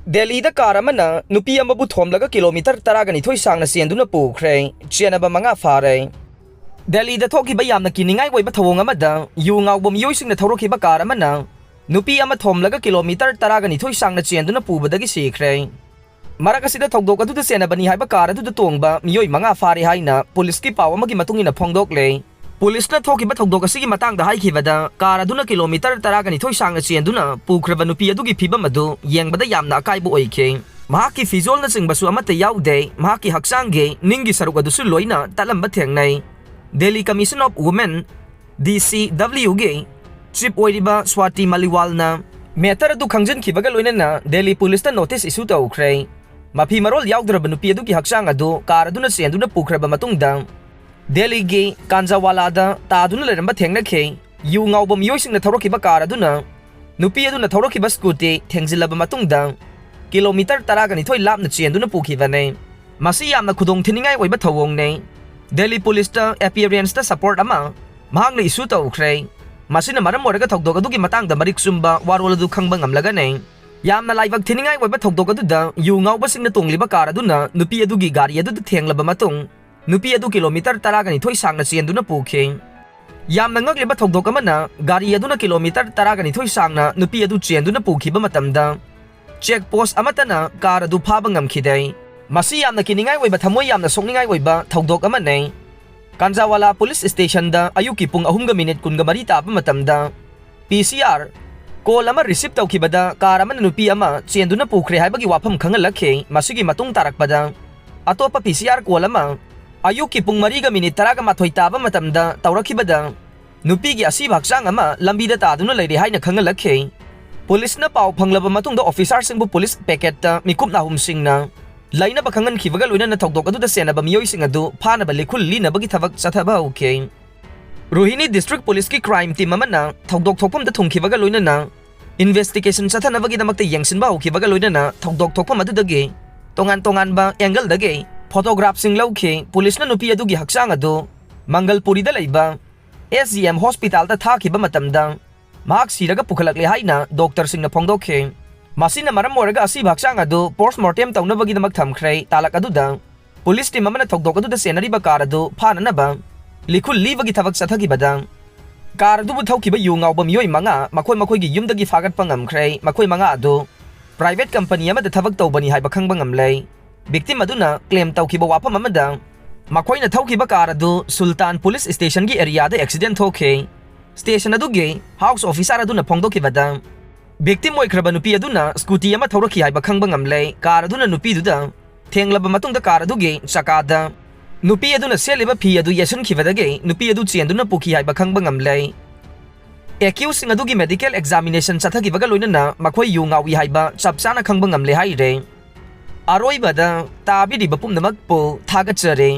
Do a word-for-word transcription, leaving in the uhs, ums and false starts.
ꯗꯦꯜꯂꯤꯗ ꯀꯥꯔ ꯑꯃꯅ ꯅꯨꯄꯤ ꯑꯃꯕꯨ ꯊꯣꯝꯂꯒ ꯀꯤꯂꯣꯃꯤꯇꯔ ꯇꯔꯥꯒ ꯅꯤꯊꯣꯏ ꯁꯥꯡꯅ ꯆꯦꯟꯗꯨꯅ ꯄꯨꯈ꯭ꯔꯦ꯫ ꯆꯦꯟꯅꯕ ꯃꯉꯥ ꯐꯥꯔꯦ꯫ ꯗꯦꯜꯂꯤꯗ ꯊꯣꯛꯈꯤꯕ ꯌꯥꯝꯅ ꯀꯤꯅꯤꯡꯉꯥꯏ ꯑꯣꯏꯕ ꯊꯧꯑꯣꯡ ꯑꯃꯗ ꯌꯨ ꯉꯥꯎꯕ ꯃꯤꯑꯣꯏꯁꯤꯡꯅ ꯊꯧꯔꯛꯈꯤꯕ ꯀꯥꯔ ꯑꯃꯅ ꯅꯨꯄꯤ ꯑꯃ ꯊꯣꯝꯂꯒ ꯀꯤꯂꯣꯃꯤꯇꯔ ꯇꯔꯥꯒ ꯅꯤꯊꯣꯏ ꯁꯥꯡꯅ ꯆꯦꯟꯗꯨꯅ ꯄꯨꯕꯗꯒꯤ ꯁꯤꯈ꯭ꯔꯦ꯫ ꯃꯔꯛ ꯑꯁꯤꯗ ꯊꯧꯗꯣꯛ ꯑꯗꯨꯗ ꯆꯦꯟꯅꯕꯅꯤ ꯍꯥꯏꯕ ꯀꯥꯔ ꯑꯗꯨꯗ ꯇꯣꯡꯕ ꯃꯤꯑꯣꯏ ꯃꯉꯥ ꯐꯥꯔꯦ ꯍꯥꯏꯅ ꯄꯨꯂꯤꯁꯀꯤ ꯄꯥꯎ ꯑꯃꯒꯤ ꯃꯇꯨꯡ ꯏꯟꯅ ꯐꯣꯡꯗꯣꯛꯂꯦ꯫ ꯄꯨꯂꯤꯁꯅ ꯊꯣꯛꯈꯤꯕ ꯊꯧꯗꯣꯛ ꯑꯁꯤꯒꯤ ꯃꯇꯥꯡꯗ ꯍꯥꯏꯈꯤꯕꯗ, ꯀꯥꯔ ꯑꯗꯨꯅ ꯀꯤꯂꯣꯃꯤꯇꯔ ꯇꯔꯥꯒ ꯅꯤꯊꯣꯏ ꯁꯥꯡꯅ ꯆꯦꯟꯗꯨꯅ ꯄꯨꯈ꯭ꯔꯕ ꯅꯨꯄꯤ ꯑꯗꯨꯒꯤ ꯐꯤꯕꯝ ꯑꯗꯨ ꯌꯦꯡꯕꯗ ꯌꯥꯝꯅ ꯑꯀꯥꯏꯕ ꯑꯣꯏꯈꯤ꯫ ꯃꯍꯥꯛꯀꯤ ꯐꯤꯖꯣꯜꯅꯆꯤꯡꯕꯁꯨ ꯑꯃꯠꯇ ꯌꯥꯎꯗꯦ, ꯃꯍꯥꯛꯀꯤ ꯍꯛꯆꯥꯡꯒꯤ ꯅꯤꯡꯒꯤ ꯁꯔꯨꯛ ꯑꯗꯨꯁꯨ ꯂꯣꯏꯅ ꯇꯠꯂꯝꯕ ꯊꯦꯡꯅꯩ꯫ ꯗꯦꯜꯂꯤ ꯀꯃꯤꯁꯟ ꯑꯣꯐ ꯋꯨꯃꯦꯟ, ꯗꯤ ꯁꯤ ꯗꯕ꯭ꯂꯤꯌꯨꯒꯤ ꯆꯤꯞ ꯑꯣꯏꯔꯤꯕ ꯁ꯭ꯋꯥꯇꯤ ꯃꯂꯤꯋꯥꯜꯅ ꯃꯦꯇꯔ ꯑꯗꯨ ꯈꯪꯖꯤꯟꯈꯤꯕꯒ ꯂꯣꯏꯅꯅ ꯗꯦꯜꯂꯤ ꯄꯨꯂꯤꯁꯇ ꯅꯣꯇꯤꯁ ꯏꯁꯨ ꯇꯧꯈ꯭ꯔꯦ꯫ ꯃꯐꯤ ꯃꯔꯣꯜ ꯌꯥꯎꯗ꯭ꯔꯕ ꯅꯨꯄꯤ ꯑꯗꯨꯒꯤ ꯍꯛꯆꯥꯡ ꯑꯗꯨ ꯀꯥꯔ ꯑꯗꯨꯅ ꯆꯦꯟꯗꯨꯅ ꯄꯨꯈ꯭ꯔꯕ ꯃꯇꯨꯡꯗ ꯗꯦꯜꯂꯤꯒꯤ ꯀꯥꯟꯖꯥꯋꯥꯂꯥꯗ ꯇꯥꯗꯨꯅ ꯂꯩꯔꯝꯕ ꯊꯦꯡꯅꯈꯤ꯫ ꯌꯨ ꯉꯥꯎꯕ ꯃꯤꯑꯣꯏꯁꯤꯡꯅ ꯊꯧꯔꯛꯈꯤꯕ ꯀꯥꯔ ꯑꯗꯨꯅ ꯅꯨꯄꯤ ꯑꯗꯨꯅ ꯊꯧꯔꯛꯈꯤꯕ ꯁ꯭ꯀꯨꯇꯤ ꯊꯦꯡꯖꯤꯜꯂꯕ ꯃꯇꯨꯡꯗ ꯀꯤꯂꯣꯃꯤꯇꯔ ꯇꯔꯥꯒ ꯅꯤꯊꯣꯏ ꯂꯥꯞꯅ ꯆꯦꯟꯗꯨꯅ ꯄꯨꯈꯤꯕꯅꯤ꯫ ꯃꯁꯤ ꯌꯥꯝꯅ ꯈꯨꯗꯣꯡ ꯊꯤꯅꯤꯡꯉꯥꯏ ꯑꯣꯏꯕ ꯊꯧꯑꯣꯡꯅꯤ꯫ ꯗꯦꯜꯂꯤ ꯄꯨꯂꯤꯁꯇ ꯑꯦꯄꯤꯌꯔꯦꯟꯁꯇ ꯁꯄꯣꯔꯠ ꯑꯃ ꯃꯍꯥꯛꯅ ꯏꯁꯨ ꯇꯧꯈ꯭ꯔꯦ꯫ ꯃꯁꯤꯅ ꯃꯔꯝ ꯑꯣꯏꯔꯒ ꯊꯧꯗꯣꯛ ꯑꯗꯨꯒꯤ ꯃꯇꯥꯡꯗ ꯃꯔꯤꯛ ꯆꯨꯝꯕ ꯋꯥꯔꯣꯜ ꯑꯗꯨ ꯈꯪꯕ ꯉꯝꯂꯒꯅꯤ꯫ ꯌꯥꯝꯅ ꯂꯥꯏꯕꯛ ꯊꯤꯅꯤꯡꯉꯥꯏ ꯑꯣꯏꯕ ꯊꯧꯗꯣꯛ ꯑꯗꯨꯗ ꯌꯨ ꯉꯥꯎꯕꯁꯤꯡꯅ ꯇꯣꯡꯂꯤꯕ ꯀꯥꯔ ꯑꯗꯨꯅ ꯅꯨꯄꯤ ꯑꯗꯨꯒꯤ ꯒꯥꯔꯤ ꯑꯗꯨꯗ ꯊꯦꯡꯂꯕ ꯃꯇꯨꯡ, ꯅꯨꯄꯤ ꯑꯗꯨ ꯀꯤꯂꯣꯃꯤꯇꯔ ꯇꯔꯥꯒ ꯅꯤꯊꯣꯏ ꯁꯥꯡꯅ ꯆꯦꯟꯗꯨꯅ ꯄꯨꯈꯤ꯫ ꯌꯥꯝꯅ ꯉꯛꯂꯤꯕ ꯊꯧꯗꯣꯛ ꯑꯃꯅ, ꯒꯥꯔꯤ ꯑꯗꯨꯅ ꯀꯤꯂꯣꯃꯤꯇꯔ ꯇꯔꯥꯒ ꯅꯤꯊꯣꯏ ꯁꯥꯡꯅ ꯅꯨꯄꯤ ꯑꯗꯨ ꯆꯦꯟꯗꯨꯅ ꯄꯨꯈꯤꯕ ꯃꯇꯝꯗ, ꯆꯦꯛ ꯄꯣꯁ ꯑꯃꯠꯇꯅ ꯀꯥꯔ ꯑꯗꯨ ꯐꯥꯕ ꯉꯝꯈꯤꯗꯦ꯫ ꯃꯁꯤ ꯌꯥꯝꯅ ꯀꯤꯅꯤꯡꯉꯥꯏ ꯑꯣꯏꯕ, ꯊꯃꯣꯏ ꯌꯥꯝꯅ ꯁꯣꯛꯅꯤꯡꯉꯥꯏ ꯑꯣꯏꯕ ꯊꯧꯗꯣꯛ ꯑꯃꯅꯤ꯫ ꯀꯥꯟꯖꯥꯋꯥꯂꯥ ꯄꯨꯂꯤꯁ ꯁ꯭ꯇꯦꯁꯟꯗ ꯑꯌꯨꯛꯀꯤ ꯄꯨꯡ ꯑꯍꯨꯝꯒ ꯃꯤꯅꯤꯠ ꯀꯨꯟꯒ ꯃꯔꯤ ꯇꯥꯕ ꯃꯇꯝꯗ, ꯄꯤ ꯁꯤ ꯑꯥꯔ ꯀꯣꯜ ꯑꯃ ꯔꯤꯁꯤꯞ ꯇꯧꯈꯤꯕꯗ ꯀꯥꯔ ꯑꯃꯅ ꯅꯨꯄꯤ ꯑꯃ ꯆꯦꯟꯗꯨꯅ ꯄꯨꯈ꯭ꯔꯦ ꯍꯥꯏꯕꯒꯤ ꯋꯥꯐꯝ ꯈꯪꯍꯜꯂꯛꯈꯤ꯫ ꯃꯁꯤꯒꯤ ꯃꯇꯨꯡ ꯇꯥꯔꯛꯄꯗ ꯑꯇꯣꯞꯄ ꯄꯤ ꯁꯤ ꯑꯥꯔ ꯀꯣꯜ ꯑꯃ ꯑꯌꯨꯛꯀꯤ ꯄꯨꯡ ꯃꯔꯤꯒ ꯃꯤꯅꯤꯠ ꯇꯔꯥꯒ ꯃꯥꯊꯣꯏ ꯇꯥꯕ ꯃꯇꯝꯗ ꯇꯧꯔꯛꯈꯤꯕꯗ, ꯅꯨꯄꯤꯒꯤ ꯑꯁꯤꯕ ꯍꯛꯆꯥꯡ ꯑꯃ ꯂꯝꯕꯤꯗ ꯇꯥꯗꯨꯅ ꯂꯩꯔꯦ ꯍꯥꯏꯅ ꯈꯪꯍꯜꯂꯛꯈꯤ꯫ ꯄꯨꯂꯤꯁꯅ ꯄꯥꯎ ꯐꯪꯂꯕ ꯃꯇꯨꯡꯗ ꯑꯣꯐꯤꯁꯥꯔꯁꯤꯡꯕꯨ ꯄꯨꯂꯤꯁ ꯄꯦꯀꯦꯠꯇ ꯃꯤꯀꯨꯞ ꯅꯥꯍꯨꯝꯁꯤꯡꯅ ꯂꯩꯅꯕ ꯈꯪꯍꯟꯈꯤꯕꯒ ꯂꯣꯏꯅꯅ ꯊꯧꯗꯣꯛ ꯑꯗꯨꯗ ꯆꯦꯟꯅꯕ ꯃꯤꯑꯣꯏꯁꯤꯡ ꯑꯗꯨ ꯐꯥꯅꯕ ꯂꯤꯈꯨꯜ ꯂꯤꯅꯕꯒꯤ ꯊꯕꯛ ꯆꯠꯊꯕ ꯍꯧꯈꯤ꯫ ꯔꯣꯍꯤꯅꯤ ꯗꯤꯁꯇ꯭ꯔꯤꯛ ꯄꯨꯂꯤꯁꯀꯤ ꯀ꯭ꯔꯥꯏꯝ ꯇꯤꯝ ꯑꯃꯅ ꯊꯧꯗꯣꯛ ꯊꯣꯛꯐꯝꯗ ꯊꯨꯡꯈꯤꯕꯒ ꯂꯣꯏꯅꯅ ꯏꯟꯚꯦꯁꯇꯤꯒꯦꯁꯟ ꯆꯠꯊꯅꯕꯒꯤꯗꯃꯛꯇ ꯌꯦꯡꯁꯤꯟꯕ ꯍꯧꯈꯤꯕꯒ ꯂꯣꯏꯅꯅ ꯊꯧꯗꯣꯛ ꯊꯣꯛꯐꯝ ꯑꯗꯨꯗꯒꯤ ꯇꯣꯉꯥꯟ ꯇꯣꯉꯥꯟꯕ ꯑꯦꯡꯒꯜꯗꯒꯤ ꯐꯣꯇꯣꯒ꯭ꯔꯥꯐꯁꯤꯡ ꯂꯧꯈꯤ꯫ ꯄꯨꯂꯤꯁꯅ ꯅꯨꯄꯤ ꯑꯗꯨꯒꯤ ꯍꯛꯆꯥꯡ ꯑꯗꯨ ꯃꯪꯒꯜꯄꯨꯔꯤꯗ ꯂꯩꯕ ꯑꯦꯁ ꯖꯤ ꯑꯦꯝ ꯍꯣꯁꯄꯤꯇꯥꯜꯗ ꯊꯥꯈꯤꯕ ꯃꯇꯝꯗ, ꯃꯍꯥꯛ ꯁꯤꯔꯒ ꯄꯨꯈꯠꯂꯛꯂꯦ ꯍꯥꯏꯅ ꯗꯣꯛꯇꯔꯁꯤꯡꯅ ꯐꯣꯡꯗꯣꯛꯈꯤ꯫ ꯃꯁꯤꯅ ꯃꯔꯝ ꯑꯣꯏꯔꯒ ꯑꯁꯤꯕ ꯍꯛꯆꯥꯡ ꯑꯗꯨ ꯄꯣꯁꯃꯣꯔꯇꯦꯝ ꯇꯧꯅꯕꯒꯤꯗꯃꯛ ꯊꯝꯈ꯭ꯔꯦ꯫ ꯇꯥꯂꯛ ꯑꯗꯨꯗ ꯄꯨꯂꯤꯁ ꯇꯤꯝ ꯑꯃꯅ ꯊꯧꯗꯣꯛ ꯑꯗꯨꯗ ꯆꯦꯟꯅꯔꯤꯕ ꯀꯥꯔ ꯑꯗꯨ ꯐꯥꯅꯅꯕ ꯂꯤꯈꯨꯜ ꯂꯤꯕꯒꯤ ꯊꯕꯛ ꯆꯠꯊꯈꯤꯕꯗ ꯀꯥꯔ ꯑꯗꯨꯕꯨ ꯊꯧꯈꯤꯕ ꯌꯨ ꯉꯥꯎꯕ ꯃꯤꯑꯣꯏ ꯃꯉꯥ ꯃꯈꯣꯏ ꯃꯈꯣꯏꯒꯤ ꯌꯨꯝꯗꯒꯤ ꯐꯥꯒꯠꯄ ꯉꯝꯈ꯭ꯔꯦ꯫ ꯃꯈꯣꯏ ꯃꯉꯥ ꯑꯗꯨ ꯄ꯭ꯔꯥꯏꯚꯦꯠ ꯀꯝꯄꯅꯤ ꯑꯃꯗ ꯊꯕꯛ ꯇꯧꯕꯅꯤ ꯍꯥꯏꯕ ꯈꯪꯕ ꯉꯝꯂꯦ꯫ ꯚꯤꯛꯇꯤꯝ ꯑꯗꯨꯅ ꯀ꯭ꯂꯦꯝ ꯇꯧꯈꯤꯕ ꯋꯥꯐꯝ ꯑꯃꯗ ꯃꯈꯣꯏꯅ ꯊꯧꯈꯤꯕ ꯀꯥꯔ ꯑꯗꯨ ꯁꯨꯜꯇꯥꯟ ꯄꯨꯂꯤꯁ ꯁ꯭ꯇꯦꯁꯟꯒꯤ ꯑꯦꯔꯤꯌꯥꯗ ꯑꯦꯛꯁꯤꯗꯦꯟ ꯊꯣꯛꯈꯤ꯫ ꯁ꯭ꯇꯦꯁꯟ ꯑꯗꯨꯒꯤ ꯍꯥꯎꯁ ꯑꯣꯐꯤꯁꯥꯔ ꯑꯗꯨꯅ ꯐꯣꯡꯗꯣꯛꯈꯤꯕꯗ, ꯚꯤꯛꯇꯤꯝ ꯑꯣꯏꯈ꯭ꯔꯕ ꯅꯨꯄꯤ ꯑꯗꯨꯅ ꯁ꯭ꯀꯨꯇꯤ ꯑꯃ ꯊꯧꯔꯛꯈꯤ ꯍꯥꯏꯕ ꯈꯪꯕ ꯉꯝꯂꯦ꯫ ꯀꯥꯔ ꯑꯗꯨꯅ ꯅꯨꯄꯤꯗꯨꯗ ꯊꯦꯡꯂꯕ ꯃꯇꯨꯡꯗ ꯀꯥꯔ ꯑꯗꯨꯒꯤ ꯆꯀꯥꯗ ꯅꯨꯄꯤ ꯑꯗꯨꯅ ꯁꯦꯠꯂꯤꯕ ꯐꯤ ꯑꯗꯨ ꯌꯦꯠꯁꯤꯟꯈꯤꯕꯗꯒꯤ ꯅꯨꯄꯤ ꯑꯗꯨ ꯆꯦꯟꯗꯨꯅ ꯄꯨꯈꯤ ꯍꯥꯏꯕ ꯈꯪꯕ ꯉꯝꯂꯦ꯫ ꯑꯦꯀ꯭ꯌꯨꯁꯁꯤꯡ ꯑꯗꯨꯒꯤ ꯃꯦꯗꯤꯀꯦꯜ ꯑꯦꯛꯖꯥꯃꯤꯅꯦꯁꯟ ꯆꯠꯊꯈꯤꯕꯒ ꯂꯣꯏꯅꯅ ꯃꯈꯣꯏ ꯌꯨ ꯉꯥꯎꯏ ꯍꯥꯏꯕ ꯆꯞ ꯆꯥꯅ ꯈꯪꯕ ꯉꯝꯂꯦ ꯍꯥꯏꯔꯦ꯫ ꯑꯔꯣꯏꯕꯗ ꯇꯥꯕꯤꯔꯤꯕ ꯄꯨꯝꯅꯃꯛꯄꯨ ꯊꯥꯒꯠꯆꯔꯤ꯫